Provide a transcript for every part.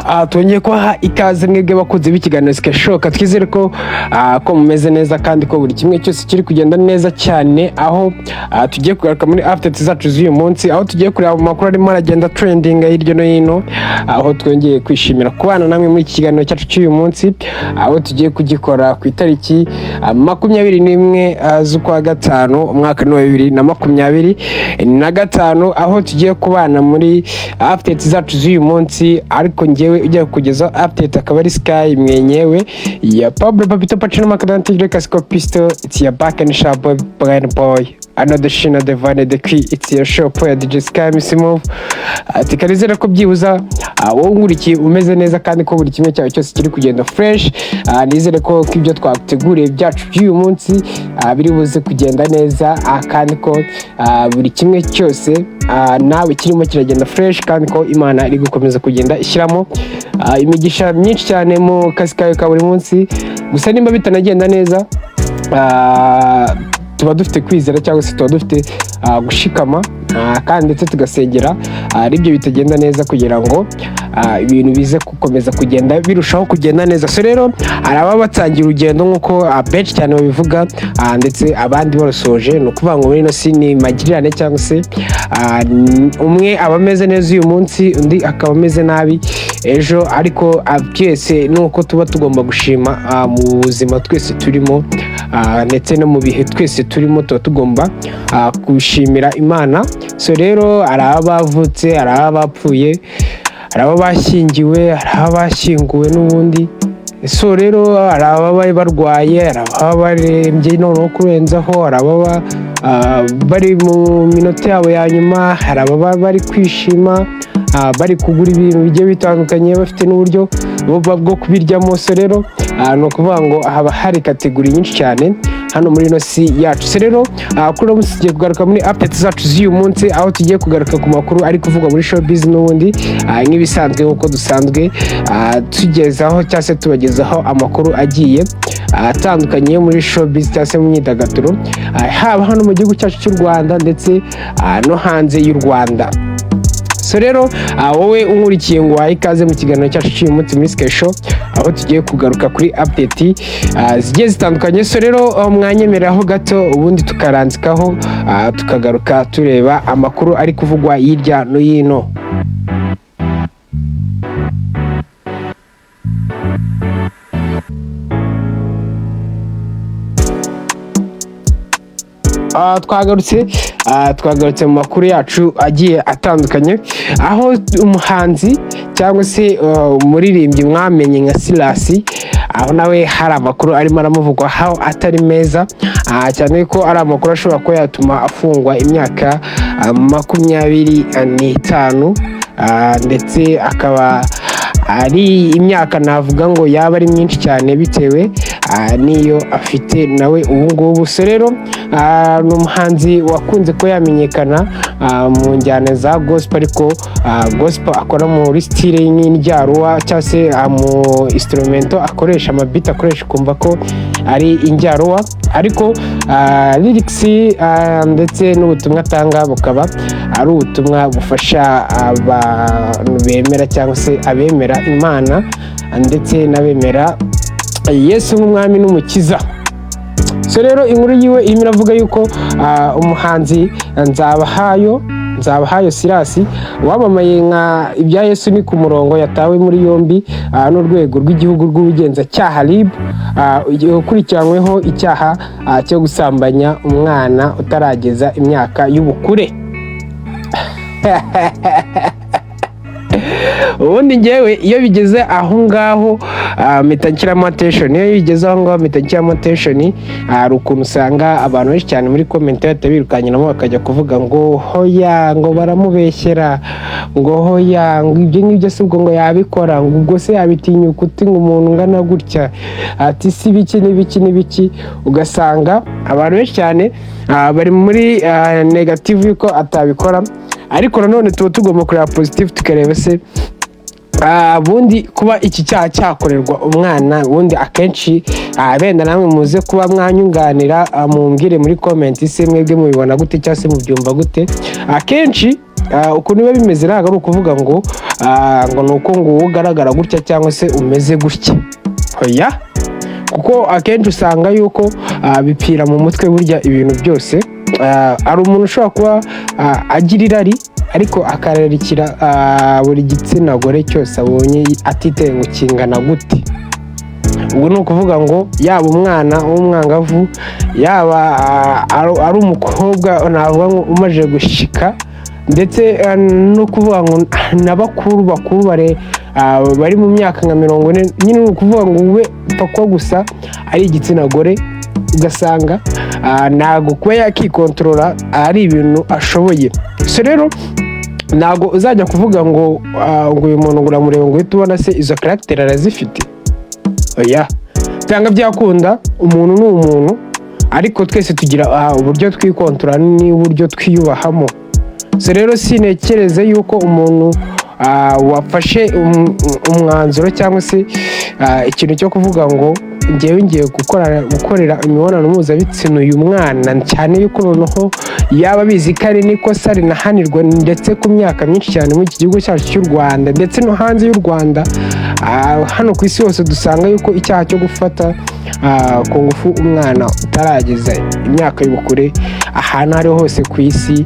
Twongeye kubaha ikaze mwebwe bakunzi b'ikiganiro Sikashoka. Twizere ko ko mumeze neza kandi ko buri kimwe cyose kiri kugenda neza cyane, aho tugiye kugaruka muri updates zacu z'uyu munsi, aho tugiye kureba mu makuru arimo aragenda trending hirya no hino, aho twongeye kwishimira kubana namwe muri iki kiganiro cyacu cy'uyu munsi, aho tugiye kugikora ku itariki 21 z'ukwa gatanu, umwaka ni wa 2025, aho tugiye kubana muri updates zacu z'uyu munsi. Ariko njyewe ujya kugeza update akaba ari Sky mwenyewe ya Pablo Papito Pacino Macadante Casco Pisto. It's your back and sharp boy, blind boy, another shina the vane the key. It's your show boy, DJ Sky Miss Move. Ati karizera ko byibuza wowe unkurikiye umeze neza kandi ko buri kimwe cyawe cyose kiri kugenda fresh. Nizere ko ibyo twateguriye byacu by'uyu munsi biri buze kugenda neza, kandi ko buri kimwe cyose nawe kirimo kiragenda fresh, kandi ko Imana iri gukomeza kugenda ishyiramo imigisha myinshi cyane mu kazi kawe ka buri munsi. Gusa nimba bitanagenda neza, tuba dufite kwizera cyangwa se tuba dufite gushikama, kandi ndetse tugasengera aribyo bitagenda neza kugira ngo ibintu bize gukomeza kugenda birushaho kugenda neza. So rero hari ababa batangiye urugendo nk'uko benshi cyane babivuga, ndetse abandi barusoje. Ni ukuvuga ngo muri ino si ni magirirane, cyangwa se umwe aba ameze neza uyu munsi, undi akaba ameze nabi ejo, ariko byose ni uko tuba tugomba gushima mu buzima twese turimo, ndetse no mu bihe twese turimo tuba tugomba gushimira Imana. So rero hari abavutse, hari abapfuye, hari abo bashyingiwe, hari abashyinguwe n'ubundi. So rero hari ababa barwaye, hari ababa barembye noneho kurenzaho, hari ababa bari mu minota yabo ya nyuma, hari ababa bari kwishima, bari kugura ibintu bigiye bitandukanye, bafite n'uburyo bwo kubiryamo. So rero ni ukuvuga ngo haba hari category nyinshi cyane hano muri ino si yacu. So rero kuri uno munsi tugiye kugaruka muri updates zacu z'uyu munsi, aho tugiye kugaruka ku makuru ari kuvugwa muri showbiz n'ubundi, nk'ibisanzwe, nk'uko dusanzwe tugezaho cyangwa se tubagezaho amakuru agiye atandukanye yo muri showbiz cyangwa se mu myidagaduro, haba hano mu gihugu cyacu cy'u Rwanda ndetse no hanze y'u Rwanda. So rero wowe unkurikiye, ngo wahe ikaze mu kiganiro cyacu cy'uyu munsi muri Sky Show, aho tugiye kugaruka kuri update zigiye zitandukanye. So rero mwanyemereraho gato, ubundi tukaranzikaho, tukagaruka tureba amakuru ari kuvugwa hirya no hino. Twagarutse mu makuru yacu agiye atandukanye, aho umuhanzi cyangwa se umuririmbyi mwamenye nka Silasi, aho nawe hari amakuru arimo aramuvugwa aho atari meza, cyane ko ari amakuru ashobora kuba yatuma afungwa imyaka 25, ndetse akaba ari imyaka navuga ngo yaba ari myinshi cyane bitewe n'iyo afite nawe ubu ngubu. So rero ni umuhanzi wakunze kuba yamenyekana mu njyana za gospel, ariko gospel akora muri style y'indyaruwa, cyangwa se mu instrumento akoresha, amabiti akoresha ukumva ko ari indyaruwa, ariko lyrics ndetse n'ubutumwa atanga bukaba ari ubutumwa bufasha abantu bemera cyangwa se abemera Imana ndetse n'abemera Yesu nk'umwami n'umukiza. So rero inkuru yiwe irimo iravuga yuko umuhanzi Nzabahayo Sirasi wamamaye nka Ibya Yesu ni ku murongo yatawe muri yombi n'urwego rw'igihugu rw'ubugenzacyaha RIB, ukurikiranyweho icyaha cyo gusambanya umwana utarageza imyaka y'ubukure. Ubundi ngewe iyo bigeze aho ngaho mpita nshyiramo attention. Iyo bigeze aho ngaho mpita nshyiramo attention. Hari ukuntu usanga abantu benshi cyane muri comment bahita birukanyiramo, bakajya kuvuga ngo hoya, ngo baramubeshyera, ngo hoya, ngo ibyo ngibyo si ubwo ngo yabikora, ngo ubwo se yabitinyuka uti ngo umuntu ungana gutya, ati si biki n'ibiki n'ibiki. Ugasanga abantu benshi cyane bari muri negative yuko atabikora, ariko nanone tuba tugomba kureba positive, tukareba se ubundi kuba iki cyaha cyakorerwa umwana. Ubundi akenshi benda namwe muze kuba mwanyunganira, mumbwire muri comment se mwebwe mubibona gute cyangwa se mubyumva gute. Akenshi ukuntu biba bimeze ntabwo ari ukuvuga ngo ngo ni uko ngo wowe ugaragara gutya cyangwa se umeze gutya. Oya, kuko akenshi usanga yuko bipfira mu mutwe. Burya ibintu byose, hari umuntu ushobora kuba agira irari ariko akararikira buri gitsina gore cyose abonye, atitaye ngo kingana gute. Ubwo ni ukuvuga ngo yaba umwana w'umwangavu, yaba ari umukobwa navuga ngo umaze gushika, ndetse no kuvuga ngo na bakuru bakuru bari mu myaka nka 40 nyine, ni ukuvuga ngo we upfa kuba gusa ari igitsina gore, ugasanga ntabwo kuba yakikontorora ari ibintu ashoboye. So rero ntabwo uzajya kuvuga ngo uyu muntu ngo uramureba ngo uhite ubona se izo caractère arazifite. Oya, byanga byakunda umuntu ni umuntu, ariko twese tugira uburyo twikontorora n'uburyo twiyubahamo. So rero sinekereze yuko umuntu wafashe umwanzuro cyangwa se ikintu cyo kuvuga ngo ngewe ngiye gukorera imibonano mpuzabitsina uyu mwana, cyane yuko noneho yaba abizi ko ari n'ikosa rinahanirwa ndetse ku myaka myinshi cyane muri iki gihugu cyacu cy'u Rwanda, ndetse no hanze y'u Rwanda, hano ku isi hose dusanga yuko icyaha cyo gufata ku ngufu umwana utarageza imyaka y'ubukure, ahantu aho ariho hose ku isi,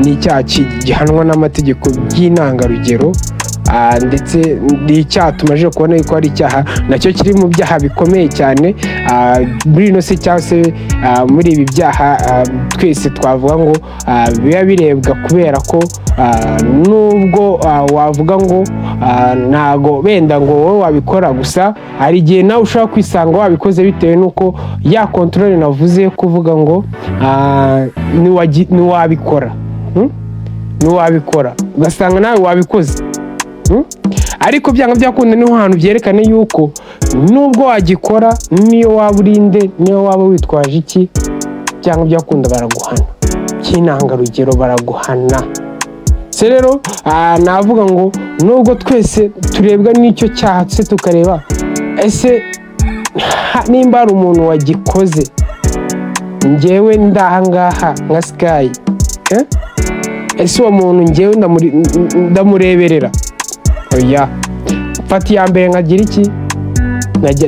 ni icyaha gihanwa n'amategeko by'intangarugero. Ndetse ni icyaha tumaze kubona yuko ari icyaha nacyo kiri mu byaha bikomeye cyane muri ino si, cyangwa se muri ibi byaha twese twavuga ngo biba birebwa, kubera ko nubwo wavuga ngo ntago benda ngo wowe wabikora, gusa hari igihe nawe ushobora kwisanga wabikoze bitewe n'uko ya contrôle navuze kuvuga ngo ntiwabikora. Ntiwabikora, ugasanga nawe wabikoze. Ariko byanga byakunda niho hantu byerekana yuko nubwo wagikora, niyo waba urinde, niyo waba witwaje iki, byanga byakunda baraguhana by'intangarugero, baraguhana. Se rero navuga ngo nubwo twese turebwa n'icyo cyaha, se tukareba ese nimba hari umuntu wagikoze, ngewe ndahangaha nka Sky, eh? Ese uwo muntu ngewe ndamureberera? Oya, mfata iya mbere nkagira iki?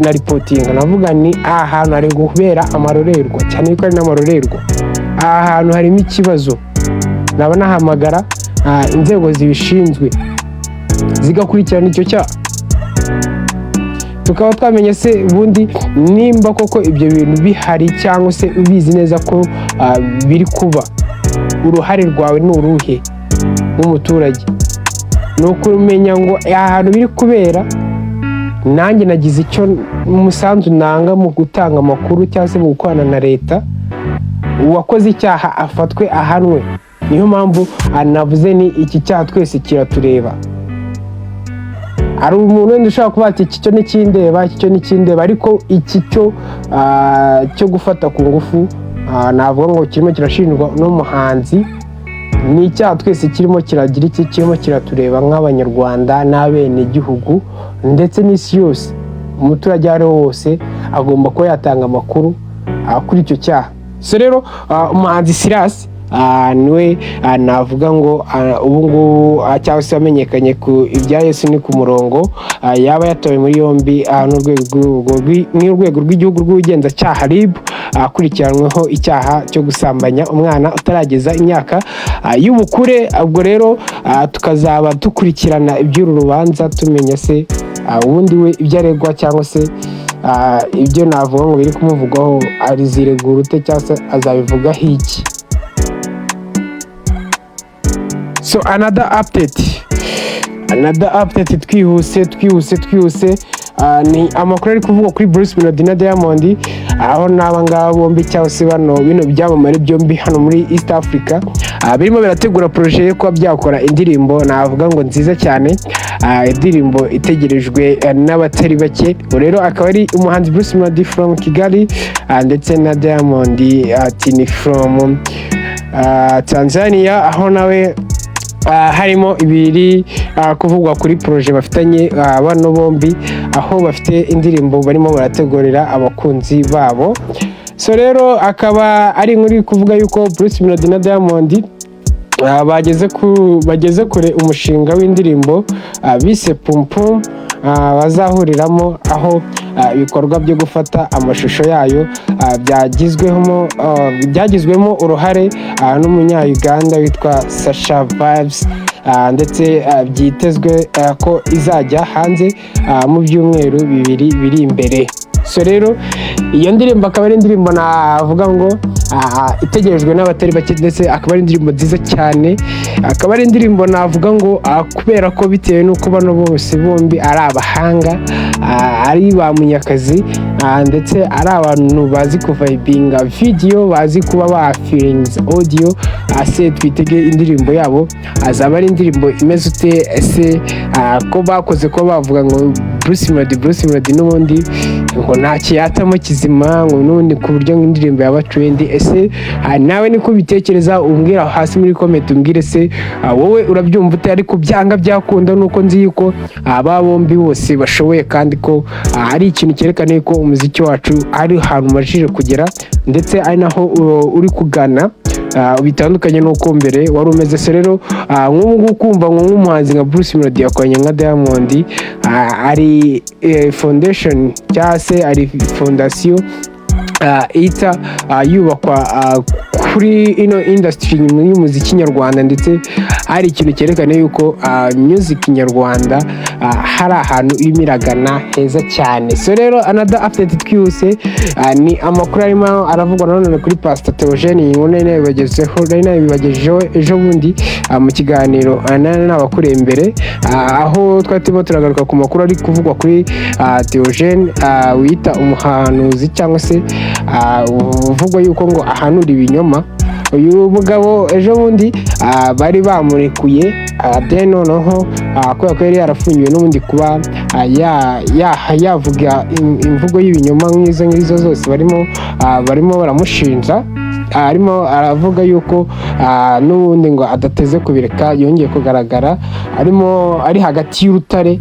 Na reportinga, navuga ni aha hantu hari kubera amarorerwa, cyane yuko ari n'amarorerwa, aha hantu harimo ikibazo, naba nahamagara inzego zibishinzwe zigakurikirana icyo cyaha, tukaba twamenya se ubundi nimba koko ibyo bintu bihari, cyangwa se ubizi neza ko biri kuba, uruhare rwawe ni uruhe nk'umuturage? Ni ukumenya ngo aha hantu biri kubera, nanjye nagize icyo umusanzu nanga mu gutanga amakuru cyangwa se mu gukorana na leta, uwakoze icyaha afatwe ahanwe. Niyo mpamvu navuze ni iki cyaha twese kiratureba. Hari umuntu wenda ushobora kuba ati iki cyo ntikindeba, iki cyo ntikindeba, ariko iki cyo cyo gufata ku ngufu, navuga ngo kirimo kirashinjwa n'umuhanzi, ni icyaha twese kirimo kiragira iki, kirimo kiratureba nk'Abanyarwanda n'abenegihugu ndetse n'isi yose. Umuturage aho ari ho hose agomba kuba yatanga amakuru kuri icyo cyaha. So rero umuhanzi Silas niwe navuga ngo ubu ngubu cyangwa se wamenyekanye ku ibya Yesu ni ku murongo, yaba yatawe muri yombi n'urwego rw'igihugu rw'ubugenzacyaha RIB, akurikiranweho icyaha cyo gusambanya umwana utarageza imyaka y'ubukure. Ubwo rero tukazaba dukurikirana iby'uru rubanza, tumenya se ubundi we ibyo aregwa, cyangwa se ibyo navuga ngo biri kumuvugwaho, ariziregura ute cyangwa se azabivugaho iki. So another update, twihuse twihuse twihuse, ni amakuru ari kuvugwa kuri Bruce Melody na Diamond, aho n'aba ngaba bombi cyangwa se bano bino byamamare byombi hano muri East Africa birimo birategura projet yo kuba byakora indirimbo navuga ngo nziza cyane, indirimbo itegerejwe n'abatari bake. Ubu rero akaba ari umuhanzi Bruce Melody from Kigali, ndetse na Diamond Tini from Tanzania, aho nawe harimo ibiri kuvugwa kuri projet bafitanye bano bombi, aho bafite indirimbo barimo barategurira abakunzi babo. So rero akaba ari inkuru iri kuvuga yuko Bruce Melody na Diamond Bageze kure umushinga w'indirimbo bise Pum Pum bazahuriramo, aho ibikorwa byo gufata amashusho yayo byagizwemo uruhare n'umunya-Uganda witwa Sasha Vybz, ndetse byitezwe ko izajya hanze mu byumweru 2 biri imbere. So rero iyo ndirimbo akaba ari indirimbo navuga ngo itegerejwe n'abatari bake, ndetse akaba ari indirimbo nziza cyane, akaba ari indirimbo navuga ngo kubera ko bitewe n'uko bano bose bombi ari abahanga, ari ba munyakazi, ndetse ari abantu bazi kuvibinga video, bazi kuba bafiringiza audio. Se twitege indirimbo yabo azaba ari indirimbo imeze ute? Ese ko bakoze kuba bavuga ngo Bruce Melody, Bruce Melody n'ubundi ngo nta kiyatamo kizima, ngo n'ubundi ku buryo indirimbo yaba trend? Ese nawe niko ubitekereza? Umbwira aho hasi muri comment, umbwire se wowe urabyumva ute? Ariko byanga byakunda nuko nzi yuko aba bombi bose bashoboye, kandi ko ari ikintu cyerekana yuko umuziki wacu ari ahantu umajije kugera, ndetse ari naho uri kugana, bitandukanye n'uko mbere wari umeze. Se rero nk'ubu ngubu kumva ngo nk'umuhanzi nka Bruce Melody yakoranye nka Diamond, ari foundation cyangwa se ari fondasiyo ihita yubakwa kuri ino industry y'umuziki nyarwanda, ndetse hari ikintu cyerekana yuko music nyarwanda hari ahantu irimo iragana heza cyane. So rero another update twihuse ni amakuru arimo aravugwa nanone kuri Pastor Theogene. Iyi nkuru nari nabibagejeho ejo bundi mu kiganiro nari nabakuriye imbere, aho twari turimo turagaruka ku makuru ari kuvugwa kuri Theogene wita umuhanuzi cyangwa se uvugwa yuko ngo ahanura ibinyoma. Uyu mugabo ejo bundi bari bamurekuye, then noneho kubera ko yari yarafungiwe n'ubundi kuba yavuga imvugo y'ibinyoma nk'izo ngizo zose barimo baramushinja, arimo aravuga yuko n'ubundi ngo adateze kubireka. Yongeye kugaragara arimo ari hagati y'urutare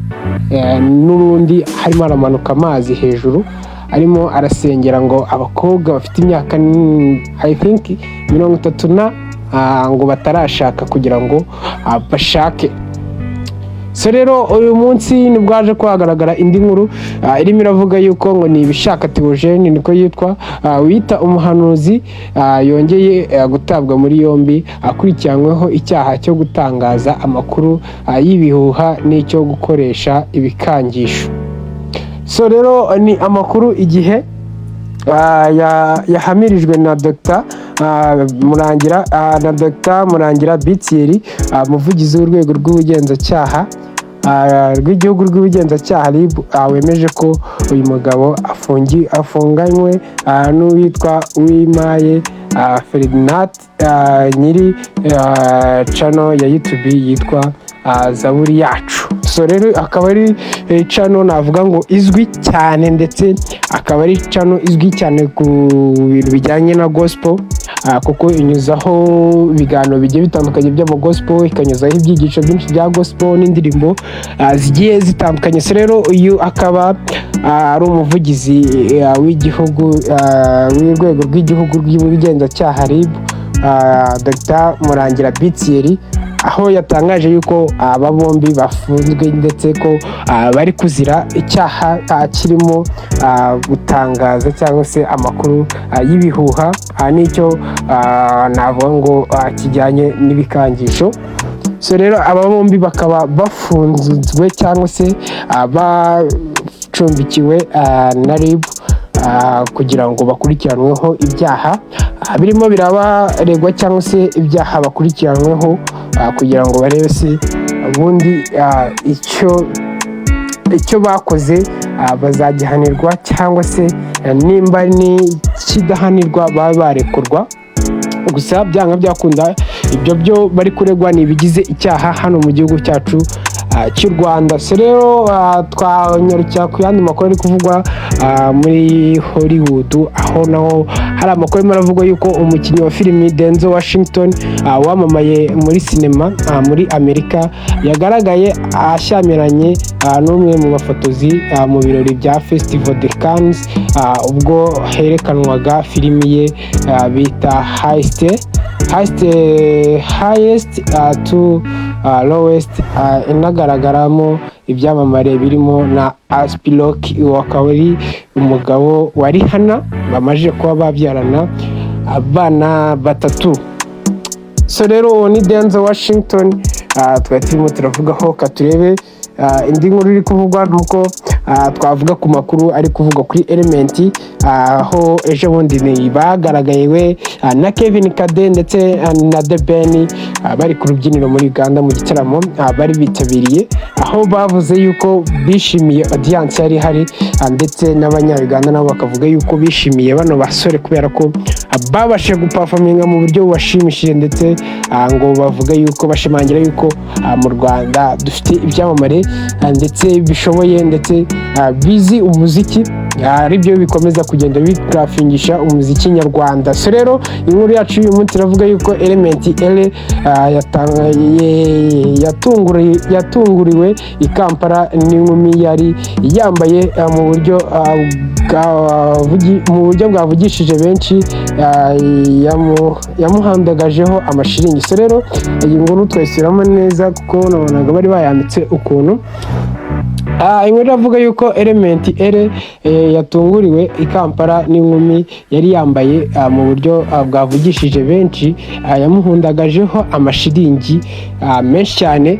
n'urundi, harimo aramanuka amazi hejuru, arimo arasengera ngo abakobwa bafite imyaka I think 30 na ngo batarashaka kugira ngo bashake. So rero uyu munsi nibwo haje kuhagaragara indi nkuru irimo iravuga yuko ngo ni Ibishaka Theogene, niko yitwa, wita umuhanuzi, yongeye gutabwa muri yombi akurikiranyweho icyaha cyo gutangaza amakuru y'ibihuha n'icyo gukoresha ibikangisho. So rero ni amakuru Igihe yahamirijwe na Dr Murangira na Dr Murangira Bitieri, umuvugizi w'urwego rw'ubugenzacyaha rw'igihugu rw'ubugenzacyaha RIB, wemeje ko uyu mugabo afunganywe n'uwitwa Uwimpaye Ferdinand, nyiri channel ya YouTube yitwa Zaburi Yacu. So rero akaba ari channel navuga ngo izwi cyane, ndetse akaba ari channel izwi cyane ku bintu bijyanye na gospel, kuko inyuzaho ibiganiro bigiye bitandukanye by'amagospel, ikanyuzaho ibyigisho byinshi bya gospel n'indirimbo zigiye zitandukanye. So rero uyu akaba ari umuvugizi w'igihugu, w'urwego rw'igihugu rw'ubugenzacyaha RIB, Dr Murangira Bitieri, aho yatangaje yuko aba bombi bafunzwe, ndetse ko bari kuzira icyaha kirimo gutangaza cyangwa se amakuru y'ibihuha, n'icyo navuga ngo kijyanye n'ibikangisho. So rero aba bombi bakaba bafunzwe cyangwa se bacumbikiwe na RIB kugira ngo bakurikiranweho ibyaha birimo birabaregwa, cyangwa se ibyaha bakurikiranweho, kugira ngo barebe se ubundi icyo bakoze bazagihanirwa, cyangwa se nimba n'ikidahanirwa baba barekurwa. Gusa byanga byakunda ibyo byo bari kuregwa ni ibigize icyaha hano mu gihugu cyacu cy'u Rwanda. So rero twanyarukira ku yandi makuru ari kuvugwa muri Hollywood, aho naho hari amakuru arimo aravugwa yuko umukinnyi wa filimi Denzel Washington, wamamaye muri sinema muri Amerika, yagaragaye ashyamiranye n'umwe mu bafotozi mu birori bya Festival de Cannes, ubwo herekanwaga filimi ye bita Heist. Highest to Lowest, inagaragaramo ibyamamare birimo na A$AP Rocky, uwo akaba ari umugabo wa Rihanna bamaze kuba babyarana abana batatu. So rero uwo ni Denzel Washington twari turimo turavugaho. Katurebe indi nkuru iri kuvugwa, nuko twavuga ku makuru ari kuvugwa kuri Element, aho ejo bundi bagaragaye we na Kevin Kade ndetse na The Ben bari ku rubyiniro muri Uganda mu gitaramo bari bitabiriye, aho bavuze yuko bishimiye audience yari ihari, ndetse n'Abanya-Uganda nabo bakavuga yuko bishimiye bano basore kubera ko babashije guperforminga mu buryo bubashimishije, ndetse ngo bavuga yuko bashimangira yuko mu Rwanda dufite ibyamamare ndetse bishoboye ndetse bizi umuziki, aribyo bikomeza kugenda bigrafingisha umuziki nyarwanda. So rero inkuru yacu y'uyu munsi iravuga yuko Element Eleeeh yatunguriwe i Kampala n'inkumi yari yambaye mu buryo bwavugishije benshi, yamuhandagajeho amashiringi. So rero iyi nkuru twayisubiramo neza kuko nabonaga bari bayanditse ukuntu. Inkuru iravuga yuko Element Eleeeh yatunguriwe i Kampala n'inkumi yari yambaye mu buryo bwavugishije benshi, yamuhundagajeho amashiringi menshi cyane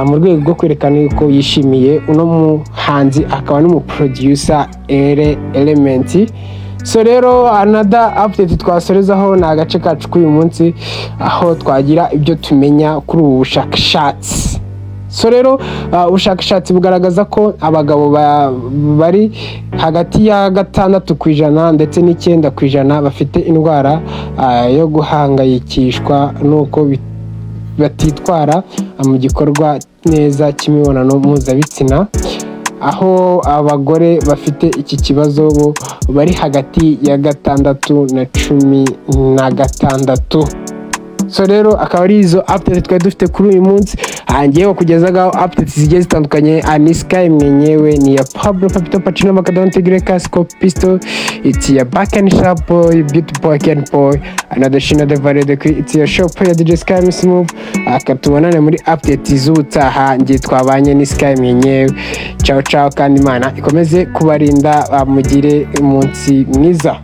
mu rwego rwo kwerekana yuko yishimiye uno muhanzi akaba n'umuproducer Element. So rero another update twasorezaho ni agace kacu k'uyu munsi, aho twagira ibyo tumenya kuri ubu bushakashatsi. So rero ubushakashatsi bugaragaza ko abagabo bari hagati ya 6% ndetse n'9% bafite indwara yo guhangayikishwa n'uko batitwara mu gikorwa neza cy'imibonano mpuzabitsina, aho abagore bafite iki kibazo bo bari hagati ya 6 na 16. So rero akaba ari izo update twari dufite kuri uyu munsi. Ngewe kugezagaho update zigiye zitandukanye ni Sky mwenyewe, ni ya Pablo Papito Pacino Macadon Tigre Casco Pistol. It's ya back and sharp boy, beauty boy, Ken boy, another shina the valley the. It's your shop ya DJ Sky Miss Move. Akatubonane muri update z'ubutaha. Ngiye twabanye ni Sky mwenyewe. Ciao ciao, kandi Imana ikomeze kubarinda, mugire umunsi mwiza.